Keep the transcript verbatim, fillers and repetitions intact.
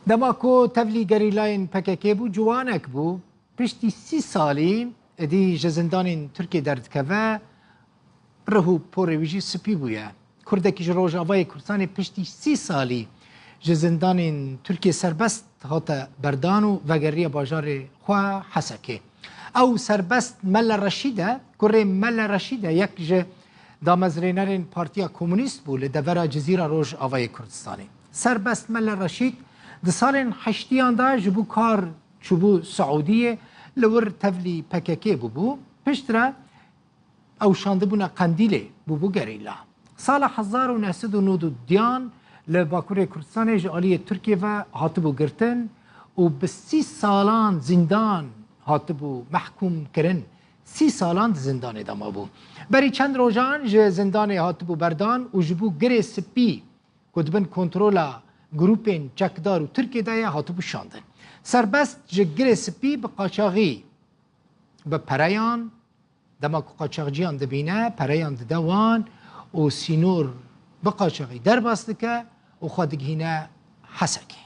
Dema ku tevlî gerîlayên P K K bû, ciwanek bû. Piştî sî salî êdî ji zindanên Tirkiyê derdikeve, rih û porê wî jî spî bûye. Kurdekî ji Rojavayê Kurdistanê piştî sî salî ji zindanên Tirkiyê serbest hate berdan û vegeriye bajarê xwe Hesekê. Ew Serbest Mele Reşîd e, kurê Mele Reşîd e, yek ji damezrênerên Partiya Komûnîst bû li devera Cizîra Rojavayê Kurdistanê. Serbest Mele Reşîd di salên heştiyan de ji bo kar çûbû Siûdiyê, li wir tevlî P K K bûbû. Piştre ew şandibûne Qendîlê, bûbû gerîla. Sala hezar û neh sed û nod û duyan li Bakurê Kurdistanê ji aliyê Tirkiyê ve hatibû girtin û bi sî salan zîndan hatibû mehkûm kirin. Sî salan di zindanê de mabû. Berî çend rojan ji zindanê hatibû berdan û ji bo Girê Spî ku di bin kontrola grûpên çekdar û Tirkiyê de ye, hatibû şandin. Serbest ji Girê Spî bi qaçaxî, bi pereyan, dema ku qaçaxciyan dibîne, pereyan dide wan û sînor bi qaçaxî derbas dike û xwe digihîne Hesekê.